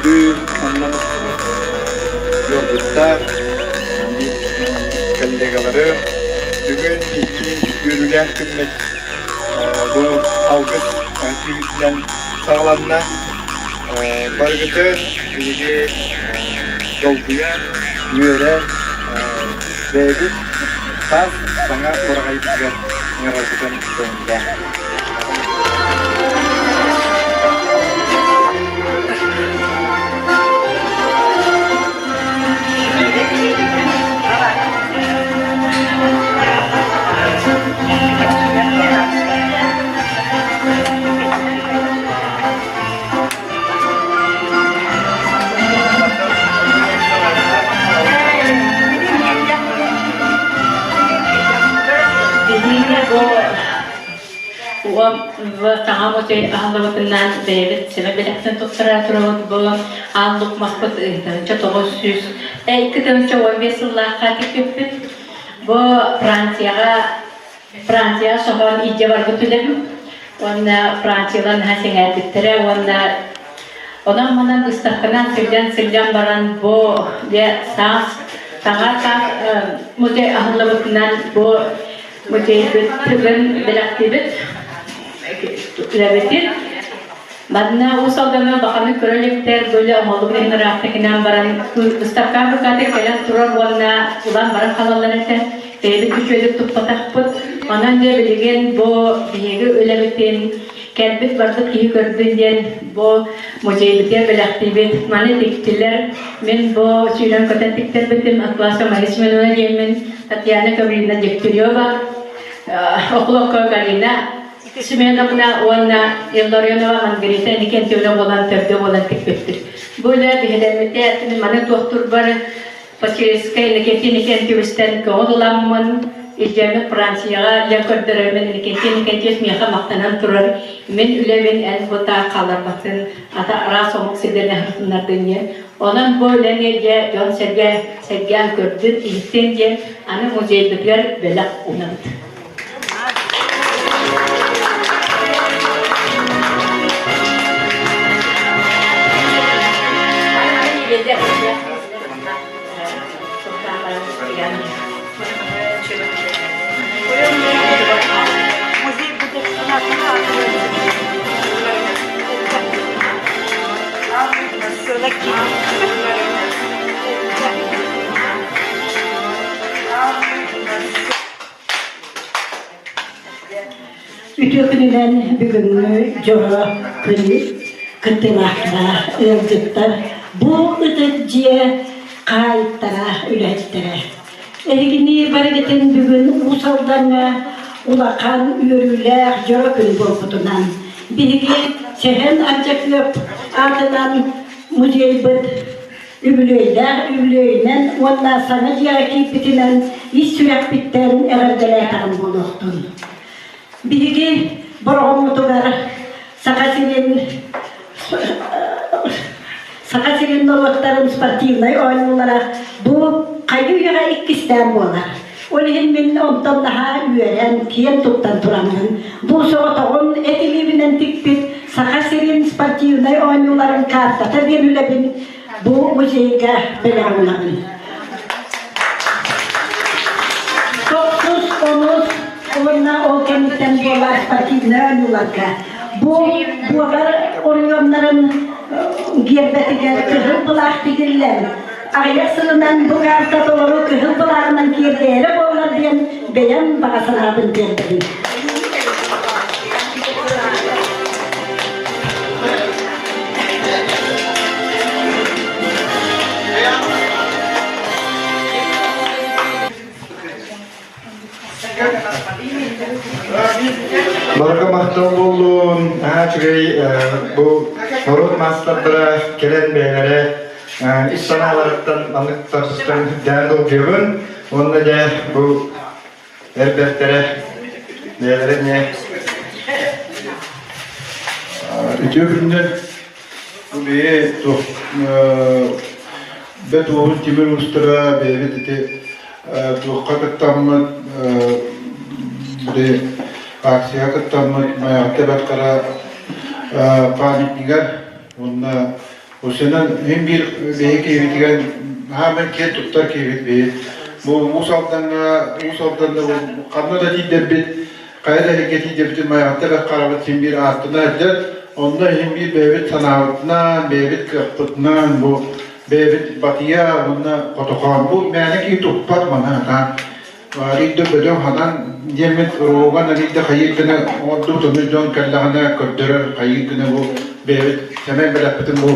Бүгүн онно ыалдьыттар, коллегаларым, бүгүн биһиги үөрүүлээх күммүт бу алгыс түүтүнэн саҕаланна. Барыгытын биһиги долгуйа, үөрэ, бэйэбит таас саҥа ураҕайбытыгар ыҥырарбытын көҥүллээх. Саҥа музей аһыллыбытынан бэйэбит сэмэ бэлэхтэн туттара турабыт бу аал лукмахпыт 1900 2015 сыллаахха тикпиппит. Бу Францияҕа Францияҕа соһон илдьэ барбыт үлэм уонна Франциялар наһаа сэҥээрбиттэрэ уонна онон манан быыстапканан сылдьан-сылдьан баран бу дьэ саас саҥа таас музей аһыллыбытынан бу музейбыт тыгын бэлэхтиибит үлэбитин Манна Уус Алдаҥҥа улаханнык көрө иликтэр, бу үлэ оҥоһуллубут иһин ыраахтыкынан баран быыстапкаҕа букатын кэлэн турар уонна улаан баран хаалаллар этэ. Бэйэбит үчүгэйдик туппатахпыт. Онон дьэ билигин бу биһиги үлэбитин кэлбит барбыт киһи көрдүн диэн бу музейбытыгар бэлэхтиибит. Маны тиктилэр. Мин бу сүүрэн көтөн тиктэрбитим Атласова Мария Семеновна диэммин, Татьяна Гавриловна Дегтярева, Охлопкова Галина Семеновна уонна Илларионова Маргарита Иннокентьевна буолан төрдө буолан тикпиппит. Бу үлэ биһилэммитэ маны туохтурбар Посельскай Иннокентий Иннокентьевичтэн көҥүл ыламмын илдьэммит Францияҕа илдьэн көрдөрөммүн Иннокентий Иннокентьевич миэхэ махтанан турар мин үлэбин эн бу таах хаалларбатын ата араас омук сирдэринэ сырытыннардын диэн. Онон бу үлэни дьэ дьон-сэргэ сэргээн көрдүн, иһиттин диэн аны музейбытыгар бэлэх уунабыт. Үтүө күнүнэн бүгүҥҥү дьоро күн кыттыылаахтара, ыалдьыттар, бу ытык дьиэ хаһаайыттара, үлэһиттэрэ. Эһигини барыгытын бүгүн Уус Алдаҥҥа улахан үөрүүлээх дьоро күн буолбутунан биһиги Сэһэн Ардьакыап аатынан музейбыт. Үбүлүөйдээх үбүлүөйүнэн уонна саҥа дьиэҕэ киирбитинэн ис сүрэхпиттэн эҕэрдэлээтэҕим буолуохтун. Биһиги Бороҕоммутугар Саха сирин Саха сирин норуоттарын спортивнай оонньуулара бу хайыы-үйэҕэ иккистээн буолар. Ол иһин мин онтон наһаа үөрэн, киэн туттан тураммын, бу соҕотоҕун эт илиибинэн тикпит Саха сирин спортивнай оонньууларын картата диэн үлэбин бу музейга бэлэҕинэбин. Тохсус, онус уонна ол кэнниттэн буолар спортивнай оонньууларга бу буолар оройуоннарын гиэрбэтигэр кыһыл былаах тигиллэн, аҕыйах сылынан бу карта толору кыһыл былааҕынан киэргэйэрэ буоллар диэн бэйэм баҕа санаабын тиэрдэбин. Барыга махтал буоллун. Наһаа үчүгэй бу норуот маастардара кэлэн бэйэлэрэ ис санааларыттан маннык тахсыстан үрдээн долгуйабын. Уонна дьэ бу эр бэртэрэ бэйэлэрэ эмиэ Үтүө күннэр. Бу бэйэ туох бэт уоһун тимир уустара бэйэбит ити туохха кыттаммыт били акцияҕа кыттаммыт Майаҕатта Бэрт Хара памятнигар уонна Усенан мин биир биһи киһибитигэр хааман киэн туттар киһибит биһи. Бу Уус Алдаҥҥа Уус Алданна ханна да тиийдэрбит хайа да иһиккэ тиийдэрбитин Майаҕатта Бэрт Харабыт син биир ааттана сылдьар. Онно иһин биир бэйэбит санаабытынан, бэйэбит кыахпытынан бу бэйэбит батыйа уонна хотохоон бу мээнэ киһи туппат маны атаан арыйда бөдөҥ ханан диэммит уруоган арыйда хайыыр гына оҥордубут ону дьон кэллэҕинэ көрдөрөр хайыыр гына бу бэйэбит сэмэй бэлэхпитин бу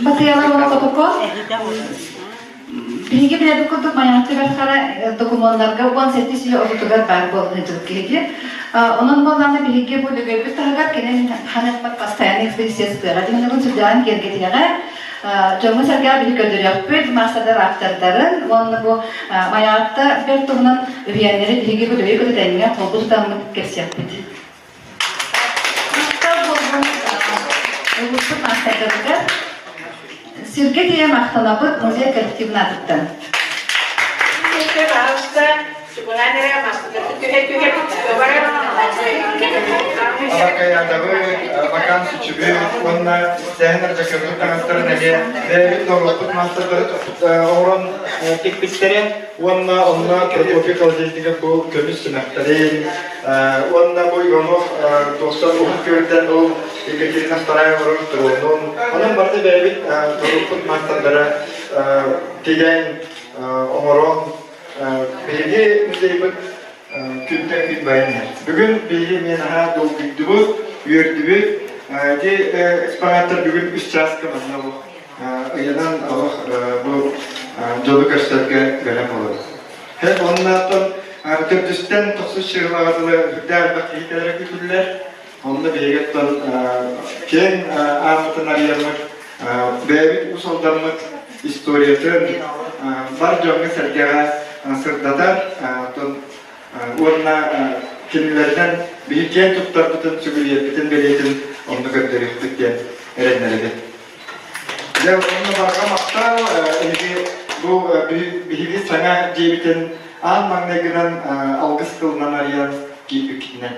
Батыйалар уонна Котоко. Биһиги билэрбит курдук Майаҕатта Бэрт Хара докумуоннарга 17 үйэ ортотугар баар буолан сылдьыбыт киһиги. Онон буоллаҕына биһиги бу Лөгөйбүт таһыгар кини ханан постоянный экспедиция сытыаҕа диэн сүрдээҕин киэргэтиэҕэ. Дьоҥҥо-сэргэҕэ биһи көрдөрүөхпүт маастардар ааптардарын уонна бу Майаҕатта бэрт туһунан үһүйээннэри биһиги бу Лөгөй кытта тэҥҥэ холбуу тутаммыт кэпсиэхпит. Махтал буоллун улууспут маастардарыгар. Сиргэ тиийэ махтанабыт музей коллективын аатыттан. Пожалуйста, чугунаан эрэ маскытын түһэ-түһэ Алакайаатабы, Макан Сүчүбү уонна Сэһэн Ардьакыппыт таҥастарын эмиэ бэйэбит норуоппут маастардары оҥорон тикпиттэрэ уонна онно Прокопий Колодезников бу көмүс симэхтэрин уонна бу Иванов туохтан уһун күөлтэн ол Екатерина Вторая олорор тронун онон барыта бэйэбит норуоппут маастардара тигэн оҥорон биһиги музейбыт күнтэн күн байан иһэр. Бүгүн биһиги эмиэ наһаа долгуйдубут, үөрдүбүт. Ити экспонаттар бүгүн үс чааска манна ыйанан олох бу дьолу көрсөргө бэлэм буолабыт. Оннооттон төрдүстэн тохсус чыһылаҕа дылы үрдээх элбэх киһи кэлэрэ күүтүллэр. Онно биһиги оттон киэҥ ааммытын арыйаммыт, бэйэбит уус алдаммыт историятын бар дьоҥҥо-сэргэҕэ сырдатар, оттон уонна кинилэринэн биһи киэн туттарбытын, сүгүрүйэрбитин бэлиэтин онно көрдөрүөхпүт диэн эрэннэрэбит. Дьэ, онно барҕа махтал, эһиги бу биһиги саҥа дьиэбитин аан маҥнайгынан алгыс тылынан арыйан киирбиккитинэн.